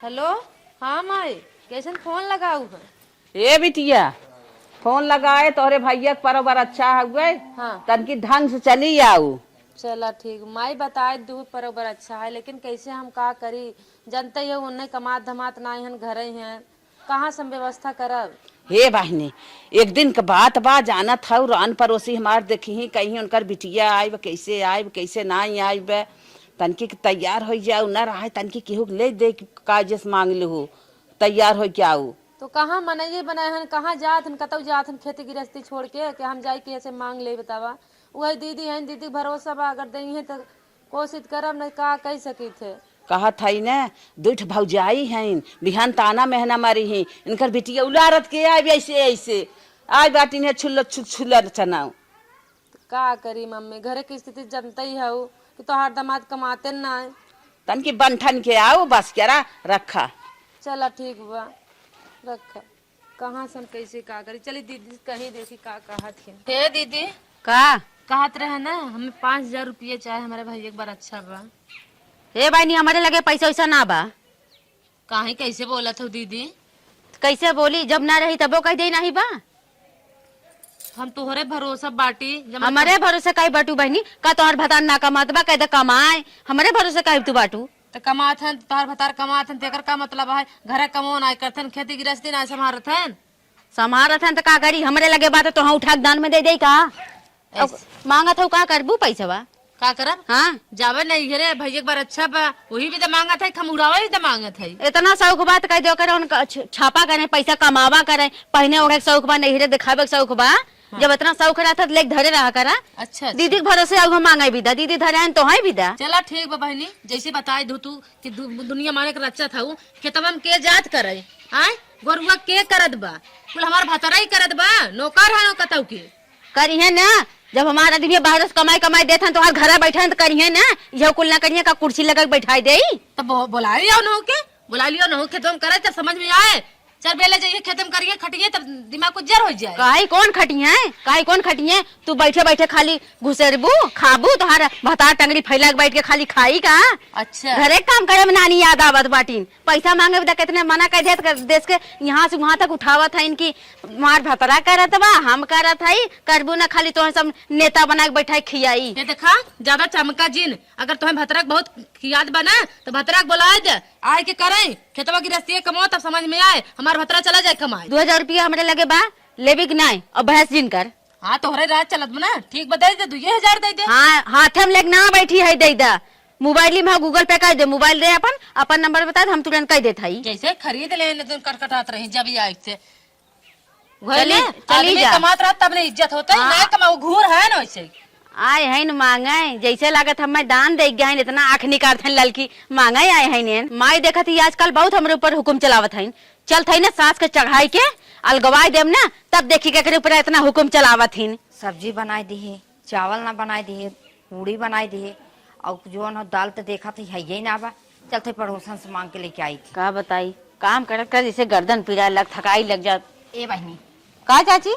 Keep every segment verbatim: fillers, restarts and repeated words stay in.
हेलो, हाँ माई, कैसन फोन लगाऊ है? ए बिटिया, फोन लगाए, तोहरे भैया के परोबर अच्छा हउए, हाँ। तनकी ढंग से चली आऊ। चला ठीक, माई बताए दू परोबर अच्छा है, लेकिन कैसे हम का करी, जनते ही उन्हें कमात धमात नाई हन, घरे हैं, कहाँ से हम व्यवस्था करब? हे बहिनी, एक दिन क बात बा, जानत हऊ, रान परोसी हमार देखी, कहीं उनकर बिटिया आइब, कैसे आइब, कैसे नाई आइब, तनकी के तैयार होइ जाऊ, न रहे तनकी केहू के ले दे काजे से मांग लेहू, तैयार होइ के आऊ। तो कहाँ मनइये बनाए हन, कहाँ जात हन, कतौ जात हन खेती गृहस्थी छोड़ के, कि हम जाई के ऐसे मांग ले बतावा? उहे दीदी हन, दीदी भरोसा बा, अगर दइहे त कोशिश करब, न का कह सकित है। कहत हई न, दुइ ठो भौजाई हइन, बिहान ताना मेहना मारी ही, इनकर बिटिया उलारत के आइब ऐसे ऐसे, आइ बाटिन है छुल्ल छु-, छुल्ल चनाऊ। का करी मम्मी, घरे की स्थिति जनते ही हऊ कि तोहार दामाद कमाते ना है। तनकी बंठन के आऊ, बस केरा रखा। चला ठीक बा, रखा। कहाँ से हम कैसे का करी? चली दीदी से कहीं देखी का कहत है। हे दीदी, का? कहत रहे ना, हमें पाँच हजार रुपये चाहे, हमारे भैया एक बार अच्छा बा। हे बहिनी, हमारे लगे पैसा वैसा ना बा। काहे, कैसे बोलत हो दीदी? कैसे बोली, जब ना रही तबो कह दे नाही बा। हम तोहरे भरोसा बाटी, जब हमरे भरोसे काहे बाटू बहिनी? का तोहर भतार ना कमात बा? कह दे कमाए, हमरे भरोसे काहे तू बाटू? त कमात हन, तोहर भतार कमात हन, तेकर का मतलब है? घरे कमो नाय करत हन, खेती गृहस्थी नाय संभारत हन। संभारत हन त का करी? हमरे लगे बात तो हम उठा के दान में दे देई का? अब ऐसे। मांगत हऊ, का करबू पैसवा? का करब? हाँ। जावे नहीं घरे, भैया एक बार अच्छा बा, वही भी त मांगत है, खमुरावा भी त मांगत है। इतना शौक बा त कह दो करे, उनका छ-, छापा करे, पैसा कमावा करे, पहने ओढ़े के शौक बा, नैहरे दिखावे के शौक बा। हाँ। जब इतना शौक रहता त लेके धरे रहा करा। अच्छा, अच्छा। दीदी के भरोसे आऊ हम मांगे भी दा, दीदी धरे आइन तो है भी दा। चला ठीक बा बहिनी, जैसे बताए दू तू कि दु-, दुनिया माने के रच्चा था उ, खेतवा में के जात करे, आय, गोरुआ के करत बा, कुल हमार भतरा ही करत बा, नौकर है कतौ के। करिहे ना, जब हमार आदमी बाहर से कमाई कमाई देत हन, तोहार घरा बैठे हन त करिहे ना, यह कुल ना करिहे का कुर्सी लगा के बैठाई देई? तब बो-, बोला लियो न हो के, बोला लियो न हो, खेतवा में करे तब समझ में आए। चार बेले जाइए खेते में करिए, खटिए, तब दिमाग को जर हो जाए। काहे कौन खटिए? काहे कौन खटिए? तू बैठे बैठे खाली घुसेरबू, खाबू, तोहार भतार टंगड़ी फैला के बैठ के खाली खाई का? अच्छा। घरे काम करे में नानी याद आवत बाटिन। पैसा मांगे बता कितने मना कर देत, कर देश के यहाँ से वहाँ तक उठावत है इनकी मार भतरा करत बा, हम करत हई, करबू ना खाली तोहन सब नेता बना के बैठा खियाई। ये देखा, ज्यादा चमका जिन, अगर तोहन भतरा के बहुत याद बा ना, तो भतरा के बोलाए दे, आए के करे, खेतवा की रस्तिये कमाओ, तब समझ में आए, हमार भतरा चला जाए कमाए। दो हजार रुपया हमरे लगे बा, लेबी के नाय, और भैंस जिन कर। हाँ, तोहरे राज चलत बा ना, ठीक बा, दे दे, दुइये हजार दे दे। हाँ, हाथे में लेके ना बैठी है, दे दा। मोबाइल में, हाँ, Google Pay कर दे, मोबाइल दे अपन, अपन नंबर बता दे, हम तुरंत कर देत हई। जैसे खरीद ले, न तुम कटकटात रही, जब ये आए से। वही चली, ना, चली आदमी जा। कमात रहत, तब ने इज्जत होत है, हाँ। ना कमाऊ, घूर है ना वैसे। आए हैं न मांगे, जैसे लागत हम मैं दान दे गए हैं, इतना आँख निकारत हैं ललकी, मांगे आए हैं ने। माई देखत ही आजकल बहुत हमरे ऊपर हुकुम चलावत हैं। चलत है ना सास के चढ़ाई के, अलगवाई देम ना, तब देखी केकरे ऊपर इतना हुकुम चलावत हिन। सब्जी बनाई दिहे, चावल ना बनाई दिहे, पूड़ी बनाई दिहे, और जौन हो दाल त देखत ही हइये ना बा। चलत है पड़ोसन से मांग के लेके आई थी। का बताई, काम करत करत जैसे गर्दन पिराए लग, थकाई लग जात। ए बहिनी। का चाची?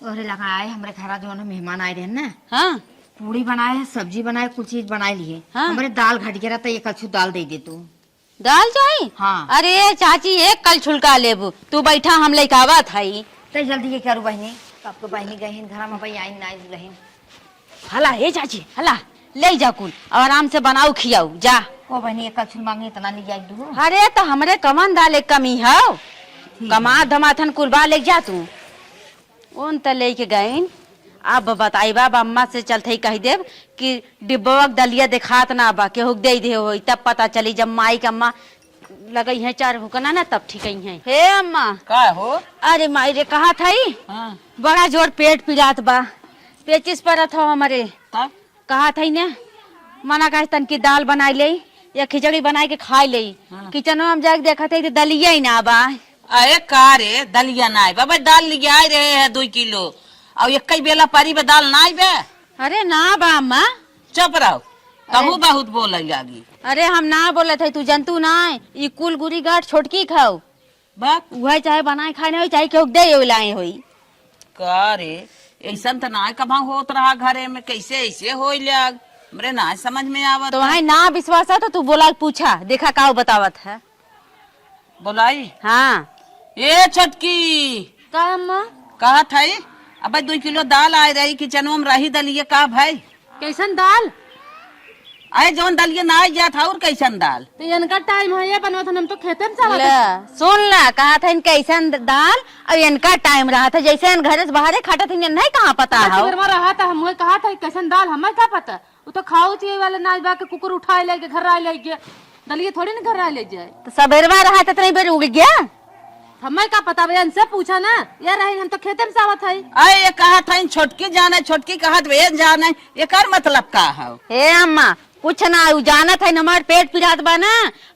तोहरे लगा आए, हमरे घरा जौन मेहमान आए रहे ना। हाँ। पूड़ी बनाए, सब्जी बनाए, कुल चीज बनाए लिए। हाँ। हमरे दाल घट गया रहता, एक कलछुल दाल दे दे तू। दाल चाही? हाँ। अरे चाची, एक कलछुल का लेबू, तू बैठा, हम लेके आवत हई। तो जल्दी ये करू बहिनी, तब तो बहिनी गहिन घर में, भाई आई ना दुल्हन। हला, हे चाची, हला, ले जा कुल, और आराम से बनाऊ, खियाऊ, जा। ओ बहिनी, एक कलछुल मांगे, इतना ले जाए दू। अरे, तो हमरे कमन दाल एक कमी हौ, ठीक है। कमा धमाथन कुल बा, ले जा तू। ओन त लेके गइन। अब बताई बा, अम्मा से चलत ही कह देब कि डिब्बवा के दलिया देखात ना बा, केहू के दे दे होई, तब पता चली जब माई के अम्मा लगई है चार हुकना ना, तब ठीक है। हे अम्मा। का हो? अरे माई रे, कहत हई, हाँ। बड़ा जोर पेट पिरात बा, पेचिस परत हो हमरे। तब? कहत हई ने, मना कहे तनकी दाल बनाई ले या खिचड़ी बनाई के खाई ले। हाँ। किचनवा में जाके देखत हई तो दलिया ही ना बा। अरे का रे, दलिया ना आइबा? भाई दाल लियाए रहे है दुई किलो, और एक ही बेला परी बे दाल ना आइबे? अरे ना बा अम्मा। चुप रहो, तहू अरे। बहुत बोले लागी। अरे हम ना बोलत हई, तू जनतू ना, ई कुल गुरी गांठ छोटकी खाऊ। बाप। उहे चाहे बनाए खाए ना होई, चाहे केहू के दे लाए होई। का रे, ऐसन त ना कभा होत रहा घरे में, कैसे ऐसे होई लाग? हमरे ना समझ में आवत तो है। है ना विश्वास है तो तू बोला, पूछा, देखा का बतावत है। बोलाई। हाँ। ए छोटकी। का अम्मा? कहत हई, अबे दुइ किलो दाल आए रही, किचनवा में रही दलिए, का भाई? कैसन दाल? अरे जौन दलिए ना आइ जात ह, और कैसन दाल? तो इनका टाइम है, ये बनवत हन, हम तो खेते में से आवत ले, हन। सुन ला, कहत हन कैसन द-, दाल, और इनका टाइम रहत है, जैसे इन घरे से बाहरे खटत हन, नहीं कहाँ पता हमार हो। सिगरवा रहत है, हम वही कहत है, कैसन दाल, हमें का पता? उ तो खाऊ चाहिए वाले नाच बा के कुकुर उठाए ले के घर आए ले के। दलिया थोड़ी ना घर आए ले जाए। तो सबेरवा रहा त इतनी बेर उड़ गया। हमें का पता भैया, इनसे पूछा ना। ये रही, हम तो खेते में से आवत हई। अरे ये कहत हई छोटकी जाने, छोटकी कहत बे जाने, एकर मतलब का हौ? ए अम्मा, कुछ ना, उ जानत है हमार पेट पिरात बा ना।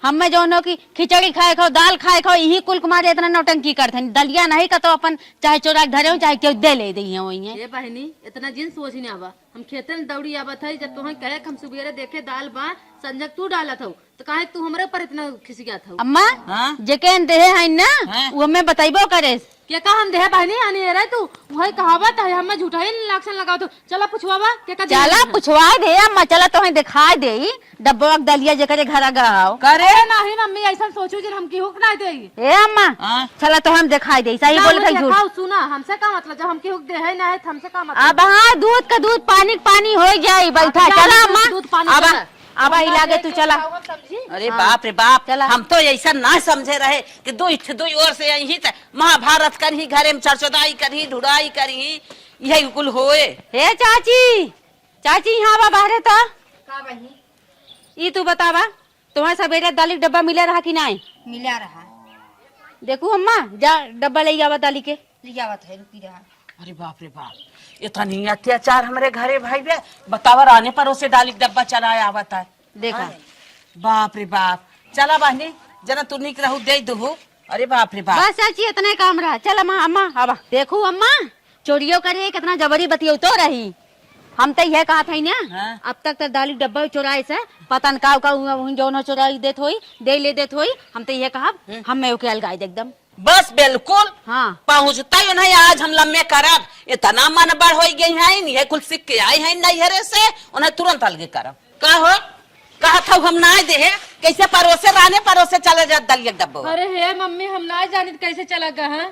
हमें जौन हो कि खिचड़ी खाए खाओ, दाल खाए खाओ, यही कुल कुमार इतना नौटंकी करत है। दलिया नहीं का तो अपन चाहे चोरा के धरे हो, चाहे केहू दे ले दे वही है। ए बहिनी, इतना जिन सोच ना बा। हम खेते में दौड़ी आवत हई, जब तोहई कहे कि हम सुबेरे देखे दाल बा, संजग तू डालत हऊ, तो काहे तू हमरे ऊपर इतना खिसियात हऊ? अम्मा, हाँ? जेके हम देहे हई ना, हाँ? वो हमें बतइबो करे। के का हम देहे बहिनी, आनी ए रहे तू, वही कहावत है, हमें झूठा ही लाक्षण लगावत हऊ। चला पुछवावा, के का देहे चला हई? पुछवाए दे अम्मा, चला तोहई देखाए देई, डब्बवा के दलिया जेकरे घरा गहव। करे? अरे नाही मम्मी, ऐसन सोचू जिन हम केहू के नाही देई। ए अम्मा, हाँ? चला तोहई हम देखाए देई, सही ना, बोले मुझे भाई झूठ। खाओ, सुना, हमसे का मतलब, जब हम केहू के देहे नाही, तो हमसे का मतलब? अब हाँ, दूध का दूध, पानी का पानी होइ जाई, बैठा, अब जा, चला दूध, अम्मा। दूध पानी अब, चला। अब हम ही ना लागे देख तू के चला। खाओ, हम समझी? अरे हाँ। बाप रे बाप, चला। हम तो ऐसा ना समझे रहे कि दुइ ठे दुइ ओर से यही त महाभारत करही, घरे में चरचोदाई करही, ढुड़ाई करही, यही कुल होए। हे चाची, चाची, यहाँ बा बाहरे त। का बहिनी? ई तू बतावा, तोहरे सबेरे दाली के डब्बा मिला रहा कि नाई? मिला रहा। देखू अम्मा, जा डब्बा ले आवा दाली के। ले आवत है, रुकी रहा। अरे बाप रे बाप, इतनी अत्याचार हमरे घरे भाई बे। बतावा, राने परोसे दाली के डब्बा चलाए आवत है। देखा। हाँ। बाप रे बाप। चला बहनी, जना तू निक रहू, दे दुहू। अरे बाप रे बाप। बस चाची, इतने काम रहा। चल अम्मा, अम्मा, आवा। देखू अम्मा, चोरियो करे, कितना जबरी बतियौतो रही। हम त इहे कहत हई ना, हाँ। अब तक त दाली डब्बा चोराए से, पता न का, का उ-, उन जौन चोराई देत होई, दे ले देत होई, हम त इहे कहब, हम्म। हम मैं ओके अलगाई दे एकदम। बस बिल्कुल। हाँ। पहुँचता ही नहीं, आज हम लम्मे करब, इतना मन बड़ होई गई हैं, ये कुल सीख के आई हैं नैहरे से, उन्हें तुरंत अलगे करब। का हो? कहत हऊ हम नाय देहे, कैसे परोसे राने परोसे चले जात दलिया डब्बो। अरे हे मम्मी, हम नाय जानित कैसे चला गए हैं।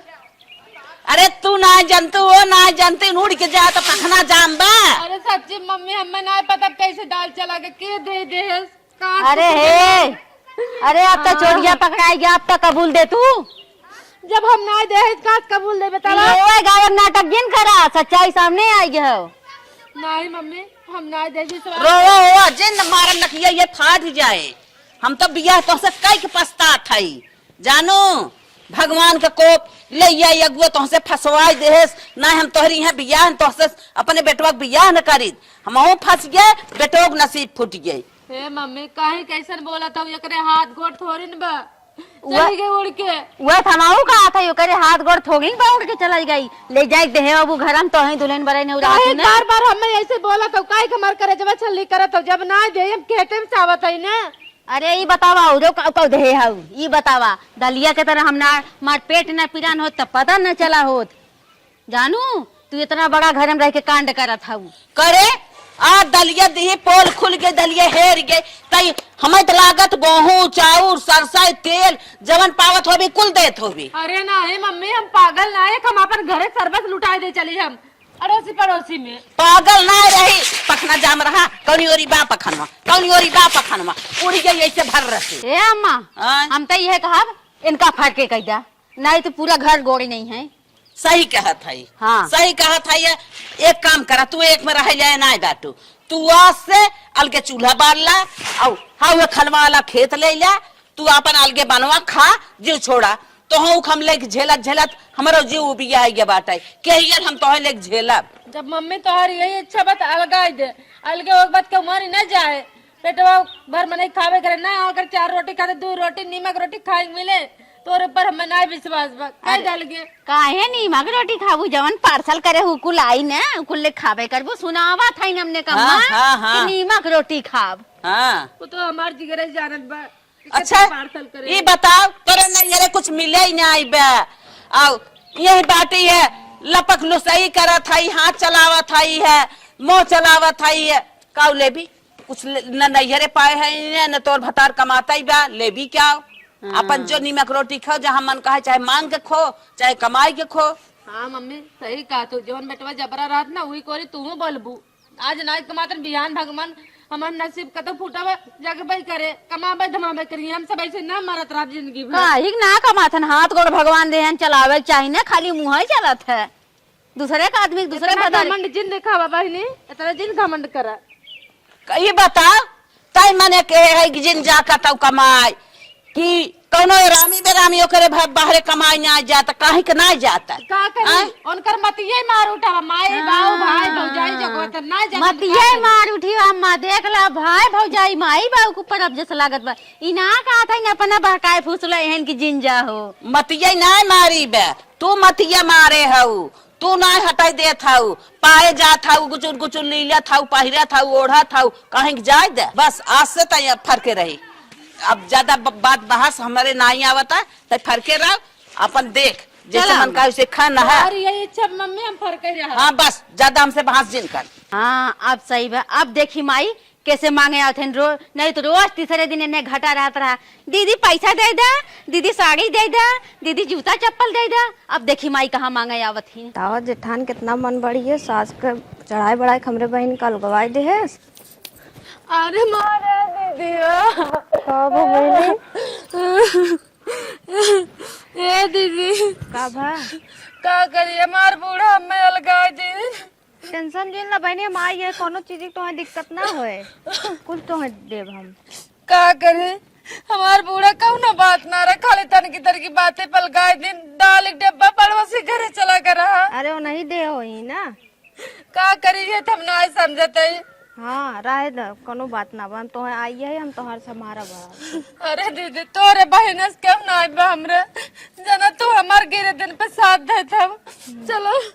अरे तू नाय जानतू, वो नाय जानती, उड़ के जात पखना जाम बा। अरे सच्ची मम्मी, हमें नाय पता कैसे दाल चला गए, के दे दे है, कहाँ अरे से हे, अरे अब तो हाँ। चोरिया पकड़ाई गया, अब तो कबूल दे तू। जब हम नाय देहे, कहाँ से कबूल दे बतावा? ये ओए गायब नाटक जिन करा, सच्चाई सामने आई गयो। नहीं मम्मी, हम नाय दे, विश्वास रो, रो, रो, जिन मारन नकिया ये फाट जाए। हम तो बियाह तोहसे कई के पछतात हई। जानू, भगवान का कोप ले आई अगुआ तोहसे फंसवाई देहेस। ना हम तोहरी यहाँ बियाह न तोहसे अपने बेटवा के बियाह न करीत। हमहू फंस गए, बेटवा के नसीब फूट गए। हे मम्मी, काहे कैसन बोलत हऊ? एकरे हाथ गोड़ थोड़ी न बा। उआ-, चली गई उड़ के। उआ त हमहू कहत हई, ओकरे हाथ गोड़ थोड़ी न बा, उड़ के चली गई। ले जाए के देहे बाबू घर, हम तोहे दुल्हन बरई न उड़ावत काहे न। बार बार हमें ऐसे बोलत हऊ? काहे के हमार करेजवा छल्ली करत हऊ? जब ना दे, हम खेते में से आवत हई ना। अरे ई बतावा, औरो का, का देहे हऊ? ई बतावा, दलिया के तरह हम ना, हमार पेट ना पिरान होत, तब पता न चला होत। जानू, तू इतना बड़ा घर में रह के कांड करत हऊ। करे, आ दलिया दिही, पोल खुल गए, दलिया हेर गए, तई हमें त लागत गोहूं, चाउर, सरसों, तेल, जवन पावत होबी, कुल देत होबी। अरे नाही मम्मी, हम पागल ना है, हम अपन घरे सरबस लुटाए दे चली हम अड़ोसी पड़ोसी में। पागल ना रही, पखना जाम रहा, कौनी ओरी बा पखनवा, कौनी ओरी बा पखनवा, उड़ी गई ऐसे भर रहे। ए अम्मा, आय? हम त इहे कहब, इनका फरके कह द्या, नहीं तो पूरा घर गोड़ी नहीं है। सही कहत हई। हाँ। सही कहत हई। एक काम करा, तू एक में रह जाए ना बाटू, तू आज से अलगे चूल्हा बार ला, और हाँ, वो खलवा वाला खेत ले ला, तू अपन अलगे बनवा खा, जीव छोड़ा। तोहू हम लेके झेलत झेलत हमरो जीव उबिया आइगे बाटे। केहियल हम तोहे लेके झेलब। जब मम्मी तोहर यही इच्छा बा त अलगाई दे, अलगे हो बात के मरी न जाए। पेटवा भर मनई खावे करे ना, अगर चार रोटी खाते, दो रोटी नीमक रोटी खाए के मिले, तोरे पर हमें ना विश्वास बा। कह अरे, डाल के। काहे नीमक रोटी खाबू? जवन पार्सल करे हु कुल आई ना, उ कुल ले खाबे करबू। सुनावा था हमने का हाँ, माँ हाँ, हाँ। कि नीमक रोटी खाब। हाँ। वो तो हमार जिगरे जानत बा। अच्छा, पार्सल करे। ई बताओ, तोरे नैहरे कुछ मिले ही ना आई बे। आओ, यही बाटी है, लपक लुसई करत हई, हाथ चलावत हई है, मुंह चलावत हई है। काऊ लेबी? कुछ ले-, न नैहरे पाए है, न, न तोर भतार कमाता ही बा, लेबी क्या? हाँ। अपन जो नीमक रोटी खाओ, जहाँ मन कहे, चाहे मांग के खो, चाहे कमाई के खो। हाँ मम्मी, सही कहा तू। जवन बेटवा जबरा रहत ना, वही कोरी तू बोलबू। आज नाई कमातन, बिहान भगवान हमार नसीब कतौ फूटबे, जाके बई करे, कमाबे धमाबे करी। हम सब ऐसे ना मरत रहब जिंदगी भर। काहे के ना कमाथन, हाथ गोड़ भगवान देहन, चलावे के चाही ना, खाली मुँह ही चलत है। दूसरे का आदमी, दूसरे इतना बदल। घमंड जिन दिखावा बहिनी, इतना जिन घमंड करा। ई बताओ, तै मने के है कि जिन जा कतौ कमाए, कि कौनो रामी बेरामी ओकरे भ-, बाहरे कमाए ना जाता, काहे के ना जाता? का करी? आय? उनकर मतिये मार उठावा, माई, बाऊ, भाई, भौजाई, जगह त ना जाता, मतिये का करी? मार उठी अम्मा, देख ला भाई, भौजाई, माई, बाऊ के ऊपर अब जैसे लागत बा। ई ना कहत है अपना बहकाए फुसले एहन कि जिन जा हो। मतिये ना मारी बे, तू मतिये मारे हऊ। तू नाय हटाई देत हऊ, पाए जात हऊ, गुचुर गुचुर लीलत हऊ, पहिरत हऊ, ओढ़त हऊ, कहीं के जाए दे। बस आज से तय फरके रही। अब ज्यादा ब-, बात बहस हमरे नाई आवता, तय फरके रह, अपन देख, जैसे चला। मन का उसे खा ना है। और यही इच्छा मम्मी हम फरके रहा। हाँ, बस ज्यादा हमसे बहस जिन कर। हाँ, अब सही बा। अब देखी माई, कैसे मांगे आवत हन रोज, नहीं तो रोज तीसरे दिन इन्हें घटा रहत रहा, "दीदी पैसा दे दा, दीदी साड़ी दे दा, दीदी जूता चप्पल दे दा।" अब देखी माई कहाँ मांगे आवत ही। तावा जेठान कितना मन बड़ी है, सास के चढ़ाई बढ़ाई के हमरे बहिन का अलगवाई दे है। अरे मारा दीदी हो। का भा बहिनी? ए दीदी। का भा? का करी, हमार बूढ़ा हमें अलगाई दी। टेंशन जिन ला बहिनी, हम आई है, कौनो चीज की तोहे दिक्कत ना होए, कुल तोहे देब हम। का करे, हमार बूढ़ा कौनो बात ना रहे, खाली तनकी तनकी बातें पलगाए दिन दाल एक डब्बा पड़ोसी घरे चला के रहा। अरे वो नहीं दे होई ना। का करी, ये तो हम ना समझत है। हाँ, रहे द, कौनो बात ना बा, हम तोहे आई है, हम तोहार सम्हारा बा। अरे दीदी, तोरे बहिन से कम ना बा हमरे, जना तू हमार गिरे दिन पे साथ देत हव। चलो।